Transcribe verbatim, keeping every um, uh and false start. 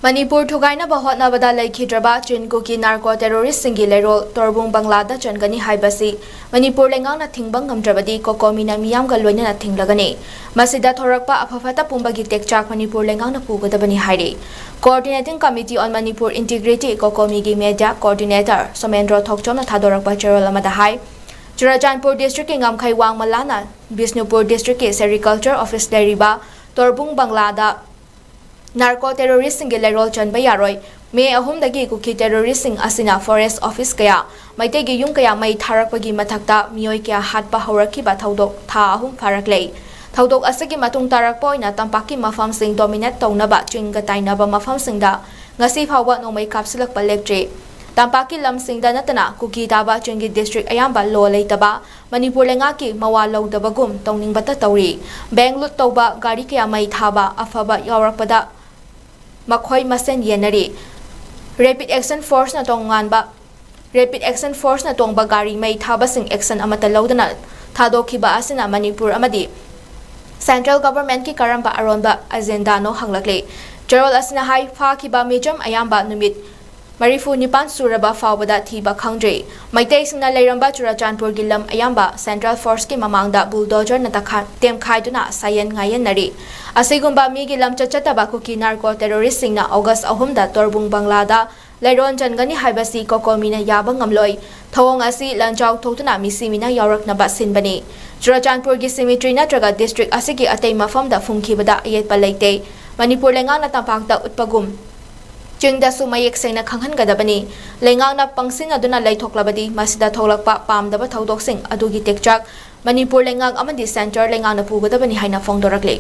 ꯃꯅꯤꯄꯨꯔ ꯊꯨꯒꯥꯏꯅꯕ ꯍꯣꯠꯅꯕꯗ ꯂꯩꯈꯤꯗ꯭ꯔꯕ ꯆꯤꯟ ꯀꯨꯀꯤ ꯅꯥꯔꯀꯣ ꯇꯦꯔꯣꯔꯤꯁꯁꯤꯡꯒꯤ ꯂꯩꯔꯣꯜ ꯇꯣꯔꯕꯨꯡ ꯕꯪꯂꯥꯗ ꯆꯟꯒꯅꯤ ꯍꯥꯏꯕꯁꯤ ꯃꯅꯤꯄꯨꯔ ꯂꯩꯉꯥꯛꯅ ꯊꯤꯡꯕ ꯉꯝꯗ꯭ꯔꯕꯗꯤ ꯀꯣꯀꯣꯃꯤꯅ ꯃꯤꯌꯥꯝꯒ ꯂꯣꯏꯅꯅ ꯊꯤꯡꯂꯒꯅꯤ꯫ ꯃꯁꯤꯗ ꯊꯣꯔꯛꯄ ꯑꯐ ꯐꯠꯇ ꯄꯨꯝꯕꯒꯤ ꯇꯦꯛꯆꯥꯛ ꯃꯅꯤꯄꯨꯔ ꯂꯩꯉꯥꯛꯅ ꯄꯨꯒꯗꯕꯅꯤ ꯍꯥꯏꯔꯤ꯫ Coordinating Committee on Manipur Integrity, ꯀꯣꯀꯣꯃꯤꯒꯤ media coordinator Somendro ꯊꯣꯛꯆꯣꯝꯅ ꯊꯥꯗꯣꯔꯛꯄ ꯆꯦꯔꯣꯜ ꯑꯃꯗ ꯍꯥꯏ, ꯆꯨꯔꯥꯆꯥꯟꯄꯨꯔ districtꯀꯤ ꯉꯝꯈꯩ ꯋꯥꯡꯃ ꯂꯥꯟꯅ ꯕꯤꯁꯅꯨꯄꯨꯔ districtꯀꯤ sericulture office ꯂꯩꯔꯤꯕ ꯇꯣꯔꯕꯨꯡ ꯕꯪꯂꯥꯗ ꯅꯥꯔꯀꯣ ꯇꯦꯔꯣꯔꯤꯁꯁꯤꯡꯒꯤ ꯂꯩꯔꯣꯜ ꯆꯟꯕ ꯌꯥꯔꯣꯏ꯫ ꯃꯦ ꯑꯍꯨꯝꯗꯒꯤ ꯀꯨꯀꯤ ꯇꯦꯔꯣꯔꯤꯁꯁꯤꯡ ꯑꯁꯤꯅ forest office ꯀꯌꯥ, ꯃꯩꯇꯩꯒꯤ ꯌꯨꯝ ꯀꯌꯥ ꯃꯩ ꯊꯥꯔꯛꯄꯒꯤ ꯃꯊꯛꯇ ꯃꯤꯑꯣꯏ ꯀꯌꯥ ꯍꯥꯠꯄ ꯍꯧꯔꯛꯈꯤꯕ ꯊꯧꯗꯣꯛ ꯊꯥ ꯑꯍꯨꯝ ꯐꯥꯔꯛꯂꯦ꯫ ꯊꯧꯗꯣꯛ ꯑꯁꯤꯒꯤ ꯃꯇꯨꯡ ꯇꯥꯔꯛꯄ ꯑꯣꯏꯅ ꯇꯝꯄꯥꯛꯀꯤ ꯃꯐꯝꯁꯤꯡ dominate ꯇꯧꯅꯕ ꯆꯤꯡꯒ ꯇꯥꯏꯅꯕ ꯃꯐꯝꯁꯤꯡꯗ ꯉꯁꯤ ꯐꯥꯎꯕ ꯅꯣꯡꯃꯩ ꯀꯥꯞꯁꯤꯜꯂꯛꯄ ꯂꯦꯞꯇ꯭ꯔꯤ꯫ ꯇꯝꯄꯥꯛꯀꯤ ꯂꯝꯁꯤꯡꯗ ꯅꯠꯇꯅ ꯀꯨꯀꯤ ꯇꯥꯕ ꯆꯤꯡꯒꯤ district ꯑꯌꯥꯝꯕ law ꯂꯩꯇꯕ, ꯃꯅꯤꯄꯨꯔ ꯂꯩꯉꯥꯛꯀꯤ ꯃꯋꯥ ꯂꯧꯗꯕꯒꯨꯝ ꯇꯧꯅꯤꯡꯕꯇ ꯇꯧꯔꯤ꯫ Bank loot ꯇꯧꯕ, ꯒꯥꯔꯤ ꯀꯌꯥ ꯃꯩ ꯊꯥꯕ, ꯑꯐꯕ ꯌꯥꯎꯔꯛꯄꯗ ꯃꯈꯣꯏ ꯃꯁꯦꯟ ꯌꯦꯟꯅꯔꯤ꯫ Rapid Action Forceꯅ ꯇꯣꯉꯥꯟꯕ, Rapid Action Forceꯅ ꯇꯣꯡꯕ ꯒꯥꯔꯤ ꯃꯩ ꯊꯥꯕꯁꯤꯡ action ꯑꯃꯠꯇ ꯂꯧꯗꯅ ꯊꯥꯗꯣꯛꯈꯤꯕ ꯑꯁꯤꯅ ꯃꯅꯤꯄꯨꯔ ꯑꯃꯗꯤ central governmentꯀꯤ ꯀꯔꯝꯕ ꯑꯔꯣꯟꯕ agendaꯅꯣ ꯍꯪꯂꯛꯂꯤ꯫ ꯆꯦꯔꯣꯜ ꯑꯁꯤꯅ ꯍꯥꯏ, ꯐꯥꯈꯤꯕ ꯃꯤꯆꯝ ꯑꯌꯥꯝꯕ ꯅꯨꯃꯤꯠ ꯃꯔꯤꯐꯨ ꯅꯤꯄꯥꯟ ꯁꯨꯔꯕ ꯐꯥꯎꯕꯗ ꯊꯤꯕ ꯈꯪꯗ꯭ꯔꯤ꯫ ꯃꯩꯇꯩꯁꯤꯡꯅ ꯂꯩꯔꯝꯕ ꯆꯨꯔꯥꯆꯥꯟꯄꯨꯔꯒꯤ ꯂꯝ ꯑꯌꯥꯝꯕ central forceꯀꯤ ꯃꯃꯥꯡꯗ bulldozerꯅ ꯇꯛꯈꯥ-, ꯇꯦꯝꯈꯥꯏꯗꯨꯅ ꯁꯥꯌꯦꯟ ꯉꯥꯌꯦꯟꯅꯔꯤ꯫ ꯑꯁꯤꯒꯨꯝꯕ ꯃꯤꯒꯤ ꯂꯝꯆꯠ ꯆꯠꯇꯕ ꯀꯨꯀꯤ ꯅꯥꯔꯀꯣ ꯇꯦꯔꯣꯔꯤꯁꯁꯤꯡꯅ ꯑꯣꯒꯁ ꯑꯍꯨꯝꯗ ꯇꯣꯔꯕꯨꯡ ꯕꯪꯂꯥꯗ ꯂꯩꯔꯣꯟ ꯆꯟꯒꯅꯤ ꯍꯥꯏꯕꯁꯤ ꯀꯣꯀꯣꯃꯤꯅ ꯌꯥꯕ ꯉꯝꯂꯣꯏ꯫ ꯊꯧꯑꯣꯡ ꯑꯁꯤ ꯂꯥꯟꯖꯥꯎ ꯊꯣꯛꯇꯨꯅ ꯃꯤꯁꯤ ꯃꯤꯅꯥ ꯌꯥꯎꯔꯛꯅꯕ ꯁꯤꯟꯕꯅꯤ꯫ ꯆꯨꯔꯥꯆꯥꯟꯄꯨꯔꯒꯤ cemetery ꯅꯠꯇ꯭ꯔꯒ district ꯑꯁꯤꯒꯤ ꯑꯇꯩ ꯃꯐꯝꯗ ꯐꯨꯝꯈꯤꯕꯗ ꯑꯌꯦꯠꯄ ꯂꯩꯇꯦ꯫ ꯃꯅꯤꯄꯨꯔ ꯂꯩꯉꯥꯛꯅ ꯇꯝꯄꯥꯛꯇ ꯎꯠꯄꯒꯨꯝ ꯆꯤꯡꯗꯁꯨ ꯃꯌꯦꯛ ꯁꯦꯡꯅ ꯈꯪꯍꯟꯒꯗꯕꯅꯤ꯫ ꯂꯩꯉꯥꯛꯅ ꯄꯪꯁꯤꯟꯅꯗꯨꯅ ꯂꯩꯊꯣꯛꯂꯕꯗꯤ ꯃꯁꯤꯗ ꯊꯣꯛꯂꯛꯄ ꯄꯥꯝꯗꯕ ꯊꯧꯗꯣꯛꯁꯤꯡ ꯑꯗꯨꯒꯤ ꯇꯦꯛꯆꯥꯛ ꯃꯅꯤꯄꯨꯔ ꯂꯩꯉꯥꯛ ꯑꯃꯗꯤ centre ꯂꯩꯉꯥꯛꯅ ꯄꯨꯒꯗꯕꯅꯤ ꯍꯥꯏꯅ ꯐꯣꯡꯗꯣꯔꯛꯂꯤ꯫